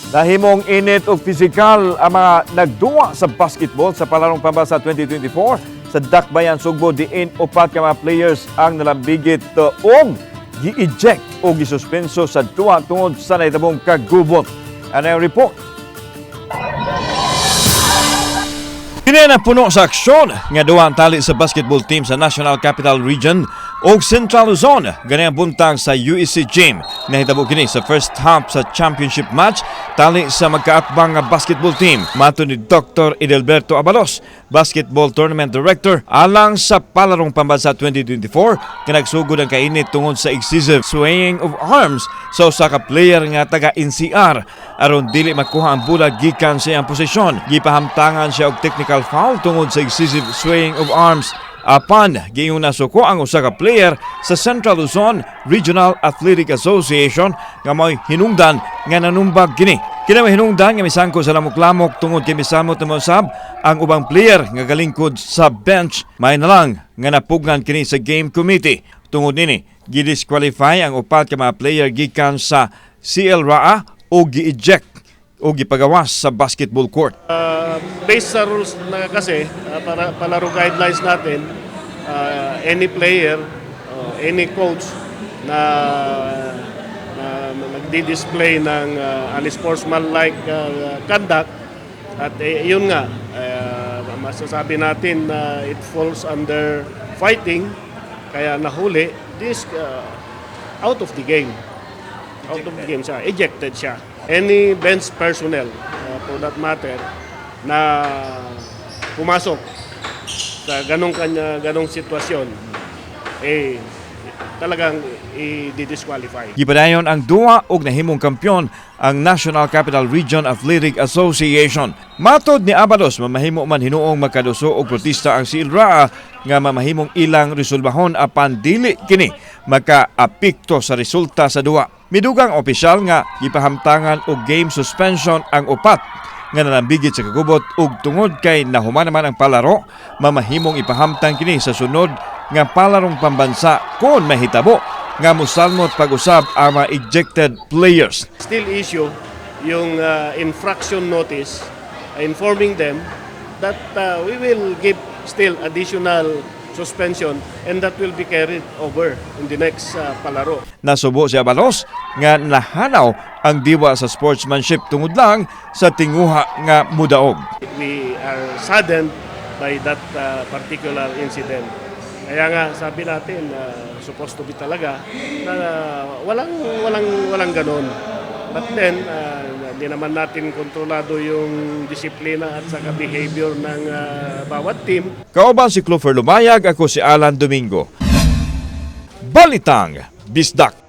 Nahimong init og pisikal ang mga nagduwa sa basketball sa Palarong Pambansa 2024 sa Dakbayan Sugbo, diin upat ka mga players ang nalambigit og gi-eject o gisuspenso sa duwa tungod sa nahitabong kagubot. Ano ang report? Kini na puno sa aksyon nga duwa ang tali sa basketball team sa National Capital Region ug Central Luzon gani ang buntag sa UEC Gym. Nahitabo kini sa first half sa championship match tali sa magkaatbang nga basketball team. Matod ni Dr. Edelberto Abalos, basketball tournament director, alang sa Palarong Pambansa 2024, kinagsugod ang kainit tungod sa excessive swaying of arms sa usa ka player nga taga NCR aron dili makuha ang bola gikan sa iyang posisyon. Gipahamtangan siya og technical foul tungod sa excessive swaying of arms. Apan giingon nasuko ang usa ka player sa Central Luzon Regional Athletic Association nga may hinungdan nga nanumbag kini. Kini may hinungdan nga misangko sa lamok-lamok tungod kay misamot na usab ang ubang player nga galingkod sa bench. May na lang nga napugngan kini sa game committee. Tungod nini, gidisqualify ang upat ka mga player gikan sa CL RAA o gi-eject o gipagawas sa basketball court. Based sa rules na kasi, para palaro guidelines natin, any player, any coach na nagdi-display ng unsportsmanlike conduct at eh, yun nga, masasabi natin na it falls under fighting, kaya nahuli, this out of the game. Out of the game siya, ejected siya. Any bench personnel, for that matter, na pumasok sa ganong sitwasyon, eh, talagang i-disqualify. Gipadayon ang duwa og nahimong kampyon ang National Capital Region Athletic Association. Matod ni Abalos, mamahimo man hinuong makaduso og protesta ang CLRAA nga mamahimong ilang resolbahon, apan dili kini makaapekto sa resulta sa duwa. Midugang opisyal nga gipahamtangan og game suspension ang upat nga nalambigit sa kagubot ug tungod kay nahuman naman ang palaro, mamahimong ipahamtang kini sa sunod nga Palarong Pambansa kon mahitabo nga musalmot pag-usab ang mga ejected players. Still issue yung infraction notice informing them that we will give still additional suspension and that will be carried over in the next palaro. Nasubo si Abalos nga nahanaw ang diwa sa sportsmanship tungod lang sa tinguha nga mudaog. We are saddened by that particular incident. Kaya nga sabi natin, supposed to be talaga na walang walang walang ganon. But then hindi naman natin kontrolado yung disiplina at saka behavior ng bawat team. Kauban si Clover Lumayag, ako si Alan Domingo. Balitang Bisdak.